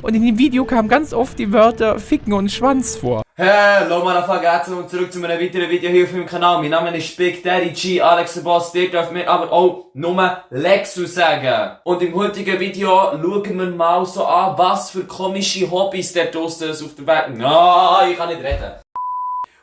und in dem Video kamen ganz oft die Wörter Ficken und Schwanz vor. Hallo Motherfucker, und zurück zu einem weiteren Video hier auf meinem Kanal. Mein Name ist Big Daddy G, Alex der Boss, ihr dürft mir aber auch nur Lexus sagen. Und im heutigen Video schauen wir mal so an, was für komische Hobbys der draussen auf der Welt... Ich kann nicht reden.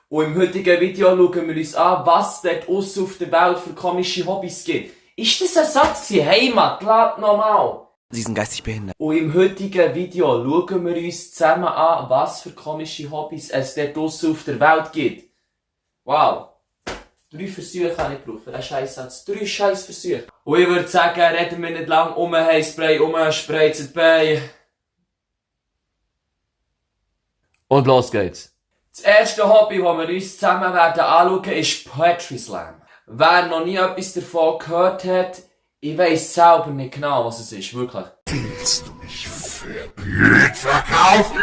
Und im heutigen Video schauen wir uns an, was dort draussen auf der Welt für komische Hobbys gibt. Ist das ein Satz gewesen? Heimat, lad nochmal. Sie sind geistig behindert. Und im heutigen Video schauen wir uns zusammen an, was für komische Hobbys es dort draussen auf der Welt gibt. Wow. 3 Versuche habe ich gebraucht für diesen Scheisssatz. 3 Scheissversuche. Und ich würde sagen, reden wir nicht lang um ein Spray, spreizt bei. Und los geht's. Das erste Hobby, das wir uns zusammen werden anschauen, ist Poetry Slam. Wer noch nie etwas davon gehört hat, ich weiss selber nicht genau, was es ist, wirklich. Willst du mich für blöd verkaufen?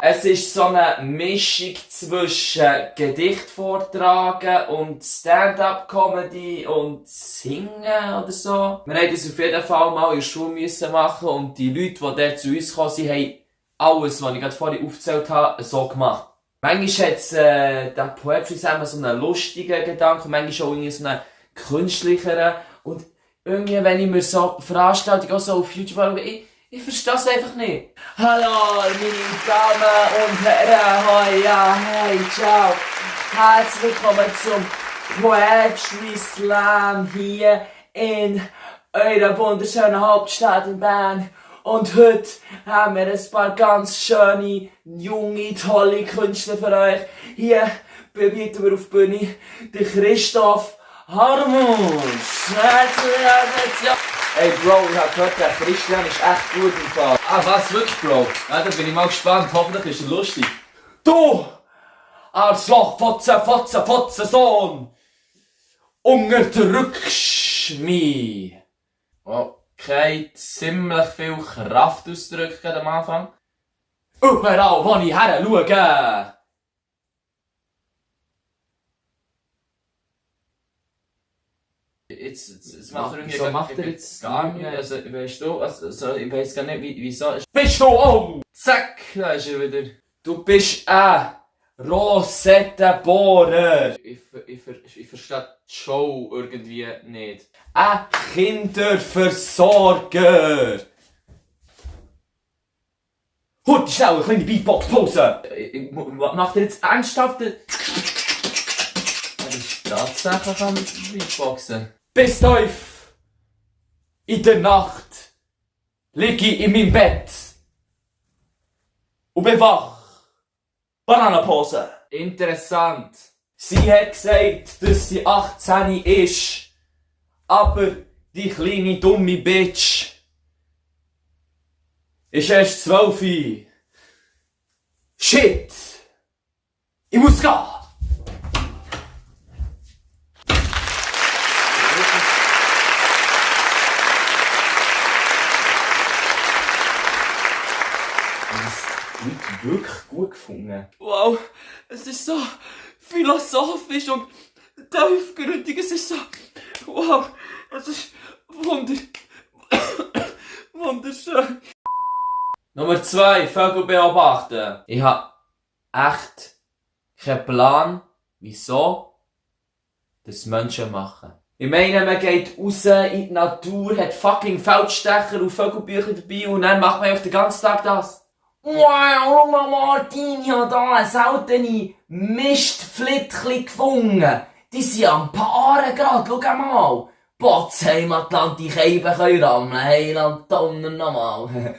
Es ist so eine Mischung zwischen Gedicht vortragen und Stand-up-Comedy und Singen oder so. Wir haben das auf jeden Fall mal in der Schule müssen machen und die Leute, die dort zu uns kamen, sie haben alles, was ich gerade vorhin aufgezählt habe, so gemacht. Manchmal hat der Poetry Slam so einen lustigen Gedanken, manchmal auch irgendwie so einen künstlicheren. Und irgendwie, wenn ich mir so Veranstaltungen auch so auf YouTube anschaue, ich verstehe es einfach nicht. Hallo, meine Damen und Herren, hoi, ja, hey, ciao. Herzlich willkommen zum Poetry Slam hier in eurer wunderschönen Hauptstadt in Bern. Und heute haben wir ein paar ganz schöne, junge, tolle Künstler für euch. Hier bieten wir auf die Bühne den Christoph Harmus. Herzlich willkommen. Ey Bro, ich hab gehört, der Christian ist echt gut im Fall. Ah, was, wirklich Bro? Ja, da bin ich mal gespannt, hoffentlich ist er lustig. Du! Arschloch, Fotze, Sohn! Unterdrückst mich! Okay, ziemlich viel Kraft ausdrücken am Anfang. Überall, wo ich her schaue! Jetzt macht er irgendwie... Wieso macht er jetzt gar nicht? Also, weißt du, also, ich weiss gar nicht, wieso... Bist du auch? Zack, da ist er wieder. Du bist ein Rosettenbohrer. Ich verstehe die Show irgendwie nicht. Ein Kinderversorger. Hut, schnell, eine kleine Beatbox-Pause. Macht er jetzt ernsthaft... Er ist tatsächlich am Beatboxen. Bis tief in der Nacht liege ich in meinem Bett und bin wach. Bananenpose. Interessant. Sie hat gesagt, dass sie 18 ist, aber die kleine dumme Bitch ist erst 12. Shit. Ich muss gehen. Wirklich gut gefunden. Wow, es ist so philosophisch und tiefgründig. Es ist so... Wow, es ist wunderschön. Nummer 2, Vögel beobachten. Ich habe echt keinen Plan, wieso das Menschen machen. Ich meine, man geht raus in die Natur, hat fucking Feldstecher und Vögelbücher dabei und dann macht man einfach den ganzen Tag das. Wow, Martin, ich habe da eine seltene Mistflittchen gefunden. Die sind am Paaren gerade, schau mal. Botzheim, Atlantik, Eiben können rammen, Heiland, Donner nochmal.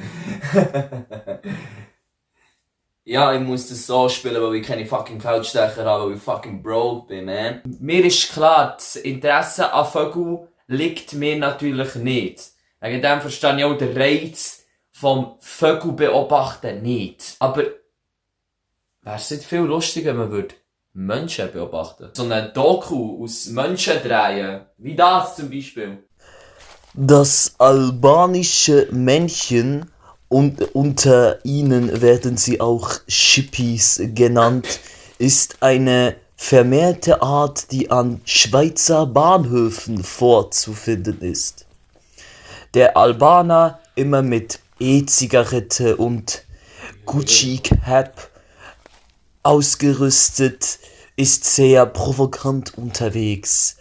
Ja, ich muss das so spielen, weil ich keine fucking Feldstecher habe, weil ich fucking broke bin, man. Mir ist klar, das Interesse an Vögeln liegt mir natürlich nicht. Wegen dem verstehe ich auch den Reiz vom Vögel beobachten nicht. Aber wäre es nicht viel lustiger, wenn man würde Menschen beobachten? So eine Doku aus Menschen drehen. Wie das zum Beispiel. Das albanische Männchen, und unter ihnen werden sie auch Chippis genannt, ist eine vermehrte Art, die an Schweizer Bahnhöfen vorzufinden ist. Der Albaner immer mit E-Zigarette und Gucci Cap ausgerüstet, ist sehr provokant unterwegs.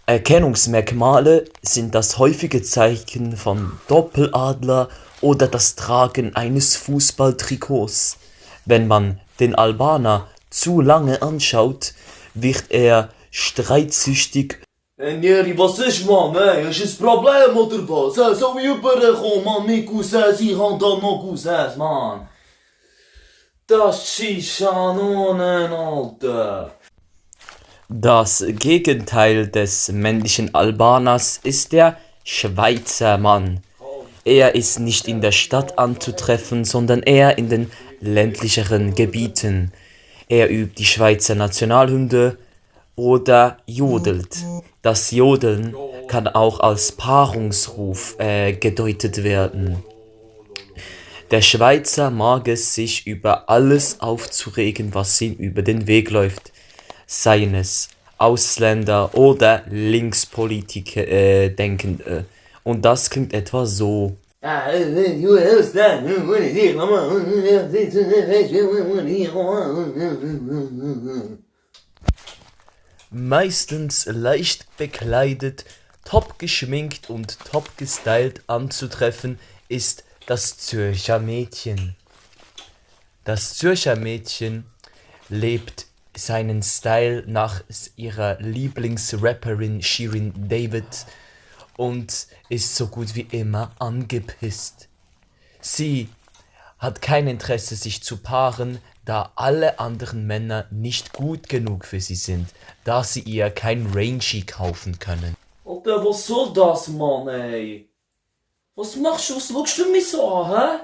Erkennungsmerkmale sind das häufige Zeichen von Doppeladler oder das Tragen eines Fußballtrikots. Wenn man den Albaner zu lange anschaut, wird er streitsüchtig. Njeri, was ist, Mann, ey? Hast du ein Problem oder was? Soll ich rüberkommen, Mann? Meine Cousins, ich hab da noch Cousins, Mann. Das ist Schanonen, Alter. Das Gegenteil des männlichen Albaners ist der Schweizer Mann. Er ist nicht in der Stadt anzutreffen, sondern eher in den ländlicheren Gebieten. Er übt die Schweizer Nationalhymne oder jodelt. Das Jodeln kann auch als Paarungsruf gedeutet werden. Der Schweizer mag es, sich über alles aufzuregen, was ihm über den Weg läuft. Seien es Ausländer oder Linkspolitiker Denkende. Und das klingt etwa so. Meistens leicht bekleidet, top geschminkt und top gestylt anzutreffen ist das Zürcher Mädchen. Das Zürcher Mädchen lebt seinen Style nach ihrer Lieblingsrapperin Shirin David und ist so gut wie immer angepisst. Sie hat kein Interesse, sich zu paaren, da alle anderen Männer nicht gut genug für sie sind, da sie ihr kein Rangy kaufen können. Alter, was soll das, Mann, ey? Was machst du? Was schaust du mich so an, hä?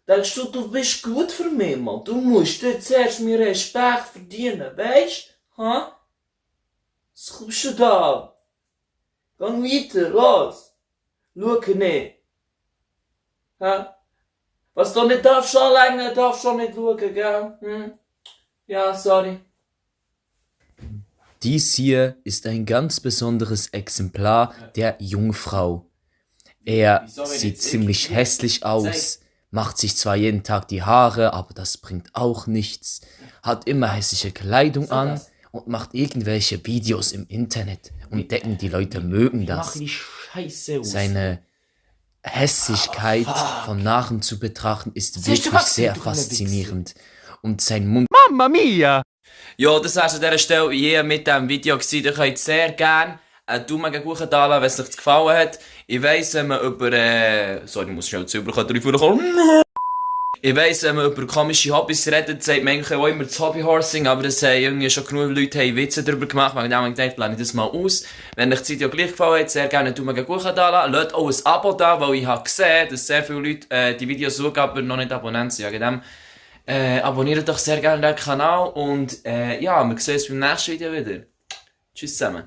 Denkst du, du bist gut für mich, Mann? Du musst dir zuerst mir Respekt verdienen, weisst? Hä? Was kommst du da? Gang weiter, los! Schau nicht! Hä? Was du nicht darfst anlängen, darfst du nicht schauen, gell? Hm? Ja, sorry. Dies hier ist ein ganz besonderes Exemplar der Jungfrau. Er sieht ziemlich hässlich aus, macht sich zwar jeden Tag die Haare, aber das bringt auch nichts, hat immer hässliche Kleidung an und macht irgendwelche Videos im Internet und denken, die Leute mögen das. Seine Hässlichkeit von Nachen zu betrachten ist wirklich sehr faszinierend und sein Mund... Mamma mia! Ja, das war an dieser Stelle hier mit diesem Video gewesen. Ihr könnt sehr gerne einen Daumen gegen hoch da lassen, wenn es euch gefallen hat. Ich weiss, wenn man über... sorry, ich muss schnell zu kommen. Ich weiss, wenn man über komische Hobbys redet, sagt man eigentlich auch immer das Hobbyhorsing, aber das haben irgendwie schon genug Leute Witze darüber gemacht, weil ich dann gedacht, blende ich das mal aus. Wenn euch das Video gleich gefallen hat, sehr gerne einen Daumen gegen hoch da lassen. Lasst auch ein Abo da, weil ich habe gesehen, dass sehr viele Leute die Videos schauen, aber noch nicht Abonnenten sind. Wegen dem abonniert doch sehr gerne den Kanal und ja, wir sehen uns beim nächsten Video wieder. Tschüss zusammen.